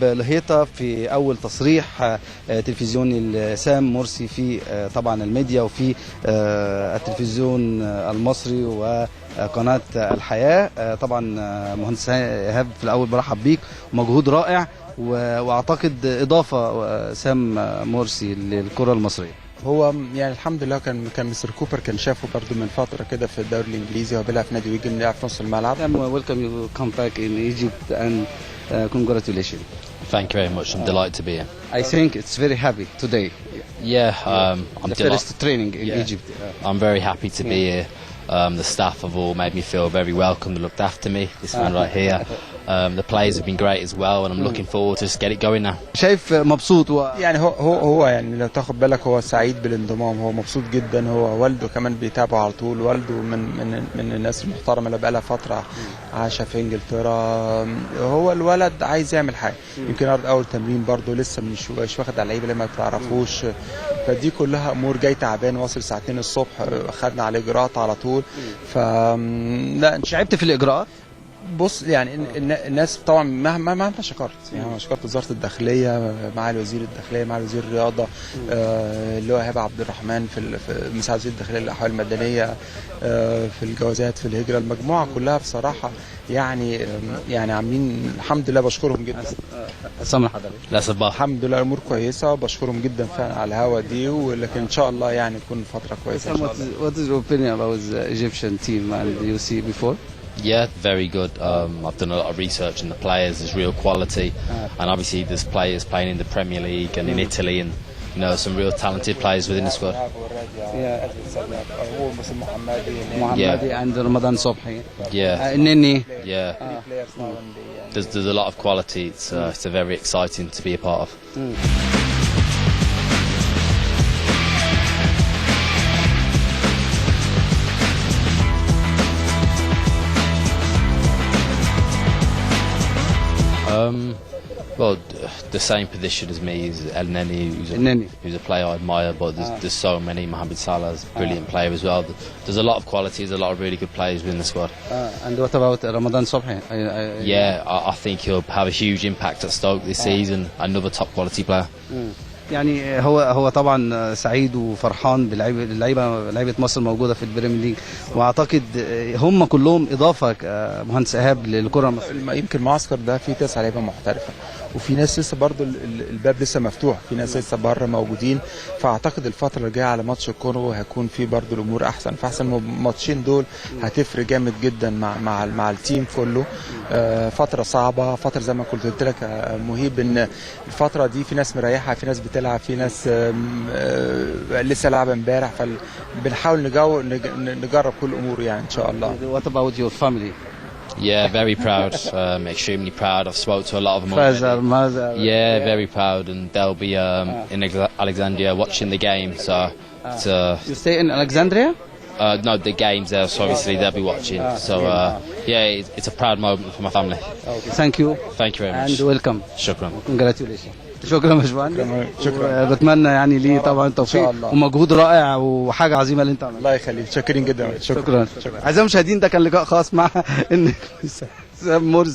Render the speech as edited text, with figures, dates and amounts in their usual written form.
ايهاب لهيطه في اول تصريح تلفزيوني لسام مرسي في طبعا الميديا وفي التلفزيون المصري وقناة الحياة. طبعا مهندس ايهاب، في الاول برحب بيك، ومجهود رائع واعتقد اضافه سام مرسي للكرة المصرية. هو يعني الحمد لله كان مستر كوبر كان شافه برده من فترة كده في الدوري الانجليزي، هو بيلعب في نادي ويجن، بيلعب في نص الملعب. Welcome you come back in Egypt and congratulations. Thank you very much. I'm delighted to be here. I think it's very happy today. Yeah, I'm the first training in Egypt. I'm very happy to be here. The staff have all made me feel very welcome. They looked after me. This man right here. The players have been great as well, and I'm looking forward to just get it going now. شايف مبسوط يعني هو يعني لو تاخد بالك هو سعيد بالانضمام، هو مبسوط جدا، هو والده كمان بيتابعه على طول، والده من الناس المحترمة اللي بقالها فترة عايشه في انجلترا. هو الولد عايز يعمل حاجة، يمكن اول تمرين برده لسه مش واخد على اللعيبة اللي ما تعرفوش، فدي كلها امور. جاي تعبان، واصل الساعة 2 الصبح، خدنا عليه اجراءات على طول. ف لا، تعبت في الاجراءات. بص يعني الناس طبعا مهما شكرت، يعني شكرت وزارة الداخلية مع الوزير الداخلية مع الوزير الرياضة اللي هو هبه عبد الرحمن في مساعد وزير الداخلية للاحوال المدنية، في الجوازات، في الهجرة، المجموعة كلها بصراحة يعني عاملين الحمد لله، بشكرهم جدا. الحمد لله الامور كويسة، بشكرهم جدا فعلا على الهوا دي، ولكن ان شاء الله يعني تكون فترة كويسة ان شاء الله. What is your opinion about the Egyptian team and you see before? Yeah, very good. I've done a lot of research on the players. There's real quality, and obviously there's players playing in the Premier League and in Italy, and you know, some real talented players within the squad. Mohammadi and Ramadan Sobhi. Yeah. Nini. Yeah. There's a lot of quality. It's a very exciting to be a part of. Well, the same position as me is El Neni, who's a player I admire, but there's so many. Mohamed Salah's a brilliant player as well. There's a lot of quality, there's a lot of really good players within the squad. And what about Ramadan Sobhi? Yeah, I think he'll have a huge impact at Stoke this season. Another top quality player. يعني هو طبعا سعيد وفرحان باللعيبه، لعيبة مصر موجودة في البريمير ليج، واعتقد هم كلهم اضافه مهندس ايهاب للكرة المصرية. يمكن المعسكر ده فيه 9 لعيبة محترفه، وفي ناس لسه برضو الباب لسه مفتوح، في ناس لسه بره موجودين، فاعتقد الفترة الجاية على ماتش الكونغو هيكون في برضو الامور احسن، فاحسن الماتشين دول هتفرق جامد جدا مع ال team كله. فترة صعبة، فترة زي ما كنت قلت لك مهيب، ان الفترة دي في ناس مريحه، في ناس بتلعب، في ناس لسه لعبه امبارح، فبنحاول نجرب كل الامور يعني ان شاء الله. What about your family? Yeah, very proud. Extremely proud. I've spoke to a lot of them. Father, mother. Yeah, very proud, and they'll be in Alexandria watching the game. So, it's, you stay in Alexandria? No, the game's there, so obviously they'll be watching. So yeah, it's a proud moment for my family. Okay. Thank you. Thank you very much. And welcome. شكرا. Congratulations. شكرا يا باشمهندس. شكرا. بتمنى يعني ليه طبعا التوفيق ومجهود رائع وحاجه عظيمة اللي انت عملتها. الله يخليك، شاكرين جدا. شكرا. اعزائي المشاهدين، ده كان لقاء خاص مع النجم سام مرسي.